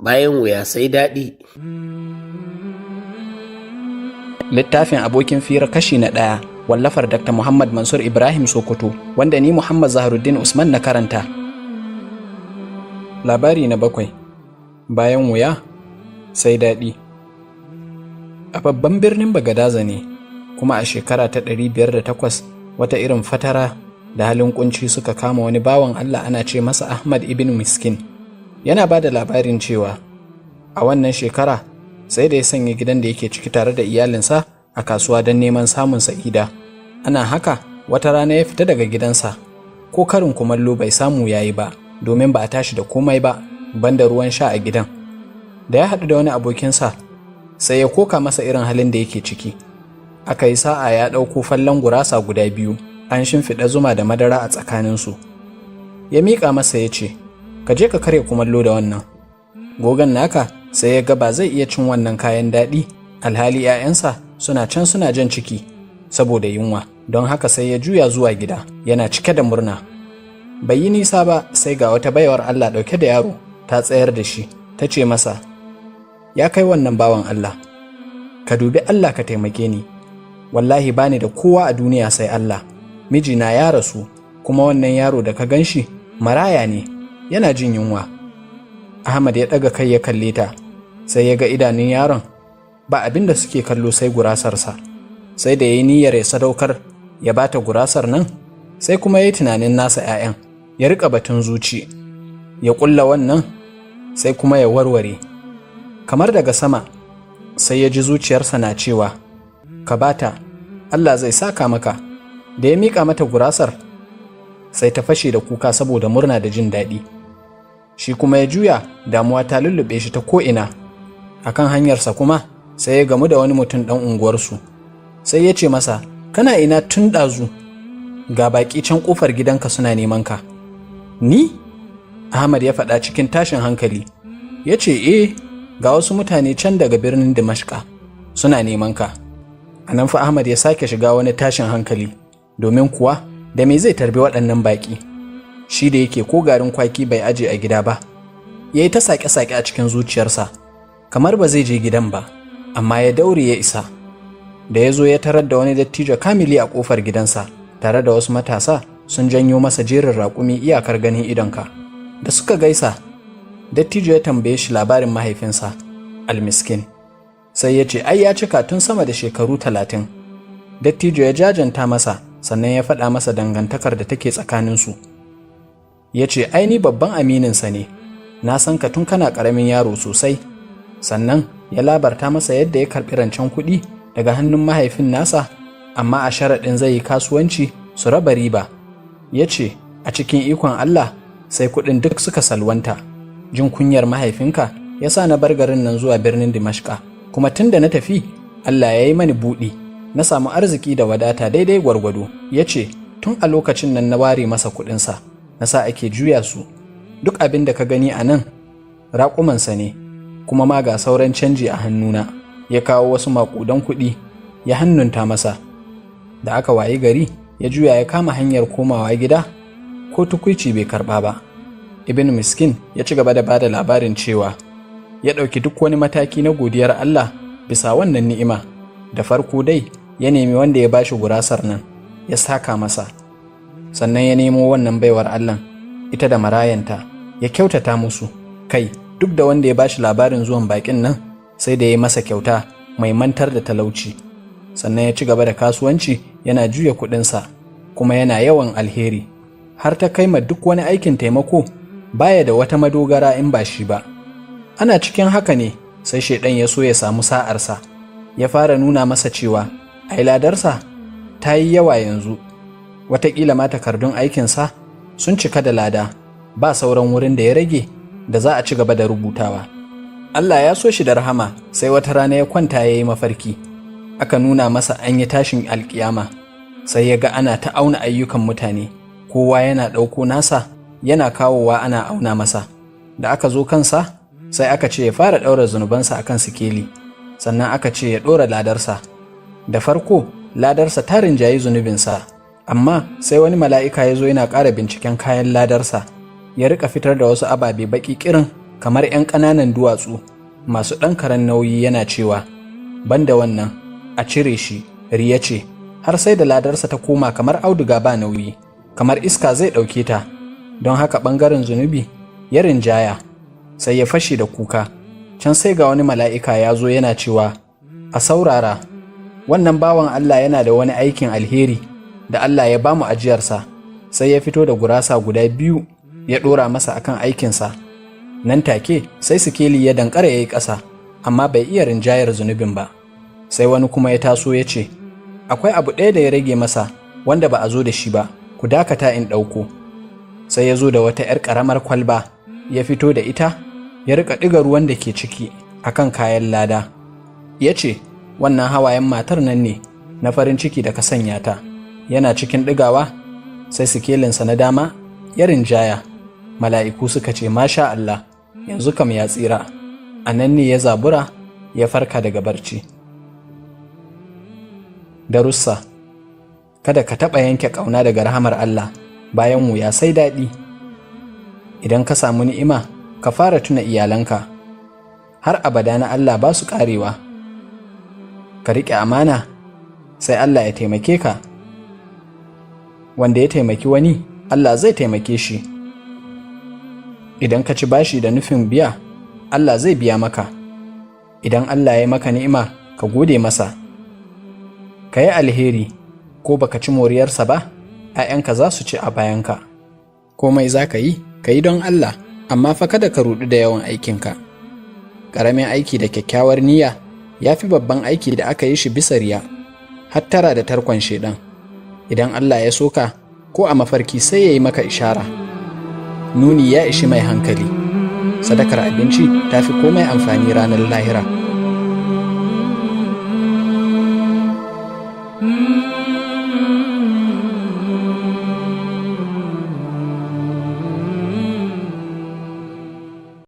Bayan wuya sai daɗi. Littafin Abokin Fira kashi na 1, wallafar Dr. Muhammad Mansur Ibrahim Sokoto, wanda ni Muhammad Zaharuddin Usman na karanta. Labari na 7, bayan wuya sai daɗi. A babban birnin Bagadaza ne, kuma a shekara ta 508, wata irin fatara da halin kunci suka kama wani bawan Allah ana ce masa Ahmad ibn Miskin. Yana ba da labarin cewa a wannan shekara sai da ya sanya gidan da yake ciki tare da iyalinsa a kasuwa don neman samun sa'ida. Ana haka, wata rana ya fita daga gidansa, ko karin kumallo bai samu yayi ba, domin ba a tashi da komai ba banda ruwan sha a gidan. Da ya haɗu da wani abokinsa, sai ya koka masa irin halin da yake ciki. Aka yi sa'a ya ɗauko fallon gurasa guda biyu, an shimfiɗa zuma da madara a tsakaninsu. Ya miƙa masa ya ce, "Ka je ka karya kumallo da wannan." Gogon naka sai ya ga ba zai iya cin wannan kayan daɗi alhali 'ya'yansa suna can suna jan ciki saboda yunwa, don haka sai ya juya zuwa gida yana cike da murna. Bai yi nisa ba sai ga wata baiwar Allah ɗauke da yaro ta tsayar da shi, ta ce masa, "Ya kai wannan bawan Allah, ka dubi Allah ka taimake ni. Wallahi bani da kowa a duniya sai Allah. Mijina ya rasu, kuma wannan yaro da ka gan shi maraya ne, yana jin yunwa." Ahmad ya ɗaga kai ya kalle ta, sai ya ga idanun yaron ba abin da suke kallo sai gurasarsa. Sai da ya yi niyyar ya sadaukar ya bata gurasar nan, sai kuma ya yi tunanin nasa 'ya'yan, ya riƙa batun zuci, ya ƙulla wannan, sai kuma ya warware. Kamar daga sama sai ya ji zuciyarsa na cewa, "Ka bata, Allah zai saka maka." Da ya miƙa mata gurasar, sai ta fashe da kuka saboda murna da jin daɗi. Shi kuma ya juya, damuwa ta lullube shi ta ko'ina. A kan hanyarsa kuma sai ya gamu da wani mutum ɗan unguwarsu. Sai ya ce masa, "Kana ina tun ɗazu? Ga baƙi can ƙofar gidanka suna neman ka." "Ni?" Ahmad ya faɗa cikin tashin hankali. Ya ce, "Eh, ga wasu mutane can daga birnin Dimashka suna neman ka." A nan fa Ahmad ya sake shiga wani tashin hankali, domin kuwa da me zai tarbi waɗannan baƙi, shi da yake ko garin kwaki bai aje a gida ba? Ya yi ta saƙe-saƙe a cikin zuciyarsa kamar ba zai je gidan ba, amma ya daure ya isa. Da ya zo, ya tarar da wani dattijo kamili a ƙofar gidansa tare da wasu matasa sun janyo masa jerin raƙumi iyakar ganin idonka. Da suka gaisa, dattijo ya tambaye shi labarin mahaifinsa Almiskin. Sai ya ce ai ya cika tun sama da shekaru 30. Dattijo ya jajanta masa, sannan ya faɗa masa dangantakar da take tsakaninsu. Ya ce, "Ai ni babban amininsa ne, na san ka tun kana ƙaramin yaro sosai." Sannan ya labarta masa yadda ya karɓi rancen kuɗi daga hannun mahaifin nasa, amma a sharaɗin zai yi kasuwanci su raba riba. Ya ce, "A cikin ikon Allah sai kuɗin duk suka salwanta. Jin kunyar mahaifinka ya sa na bar garin nan zuwa birnin Dimashka, kuma tun da na tafi Allah ya yi mani buɗi, na samu arziki da wadata daidai gwargwado." Ya ce, "Tun a lokacin nan na ware masa kuɗinsa, na sa ake juya su. Duk abin da ka gani a nan raƙumansa ne, kuma ma ga sauran canji a hannuna." Ya kawo wasu maƙudan kuɗi ya hannunta masa. Da aka wayi gari, ya juya ya kama hanyar komawa gida, ko tukuici bai karɓa ba. Ibn Miskin ya ci gaba da bada labarin cewa ya ɗauki duk wani mataki na godiyar Allah bisa wannan ni'ima. Da farko dai ya nemi wanda ya bashi gurasar nan ya saka masa, sannan ya nemo wannan baiwar Allah, ita da marayanta, ya kyautata musu. Kai, duk da wanda ya bashi labarin zuwan bakin nan, sai da ya yi masa kyauta mai mantar da talauci. Sannan ya ci gaba da kasuwanci yana juya kuɗinsa, kuma yana yawan alheri, har ta kai ma duk wani aikin taimako baya da wata madogara in ba shi ba. Ana cikin haka ne sai shaidan ya so ya samu sa'arsa, ya fara nuna masa cewa ai ladarsa ta yi yawa yanzu, wataƙila ma takardun aikinsa sun cika da lada, ba sauran wurin da ya rage da za a ci gaba da rubutawa. Allah ya so shi da rahama, sai wata rana ya kwanta ya yi mafarki. Aka nuna masa an yi tashin alkiyama, sai ya ga ana ta auna ayyukan mutane, kowa yana ɗauko nasa yana kawowa ana auna masa. Da aka zo kansa, sai aka ce ya fara ɗaura zunubansa akan sikeli, sannan aka ce ya ɗora ladarsa. Da farko ladarsa ta rinjayi zunubinsa, amma sai wani mala'ika ya zo yana ƙara binciken kayan ladarsa, ya riƙa fitar da wasu ababe baƙi ƙirin kamar 'yan ƙananan duwatsu masu ɗan karen nauyi, yana cewa, "Banda wannan, a cire shi, riya ce," har sai da ladarsa ta koma kamar auduga ba nauyi, kamar iska zai ɗauke ta. Don haka ɓangaren zunubi ya rinjaya, sai ya fashe da kuka. Can sai ga wani mala'ika ya zo yana cewa, "A saurara, wannan bawan Allah yana da wani aikin alheri da Allah ya bamu ajiyarsa." Sai ya fito da gurasa guda biyu ya ɗora masa akan aikinsa. Nan take sai sikeli ya dankara ya yi ƙasa, amma bai iya rinjayar zunubin ba. Sai wani kuma ya taso ya ce, "Akwai abu ɗaya da ya rage masa wanda ba a zo da shi ba, ku dakata in ɗauko." Sai ya zo da wata 'yar ƙaramar kwalba, ya fito da ita, ya riƙa ɗiga ruwan da ke ciki akan kayan lada. Ya ce, "Wannan hawayen matar nan ne na farin ciki da ka sanya ta." Yana cikin ɗigawa, sai sikelinsa na dama ya rinjaya. Mala'iku suka ce, "Masha Allah, yanzu kam ya tsira." A nan ne ya zabura ya farka daga barci. Darussa: Kada ka taɓa yanke ƙauna daga rahamar Allah, bayan wuya sai daɗi. Idan ka samu ni'ima, ka fara tuna iyalanka. Har abada na Allah ba su ƙarewa. Ka riƙe amana, sai Allah ya taimake ka. Wanda ya taimaki wani, Allah zai taimake shi. Idan ka ci bashi da nufin biya, Allah zai biya maka. Idan Allah ya maka ni'ima, ka gode masa. Ka yi alheri, ko baka ci moriyarsa ba, ‘ya'yanka za su ci a bayanka. Komai za ka yi, ka yi don Allah, amma fa kada ka ruɗu da yawan aikinka. Ƙaramin aiki da kyakkyawar niyya ya fi babban aiki da aka yi shi bisa riya. Hattara da tarkon shaiɗan. Idan Allah ya so ka, ko a mafarki sai ya yi maka ishara. Nuni ya ishi mai hankali. Sadakar abinci ta fi komai amfani ranar lahira.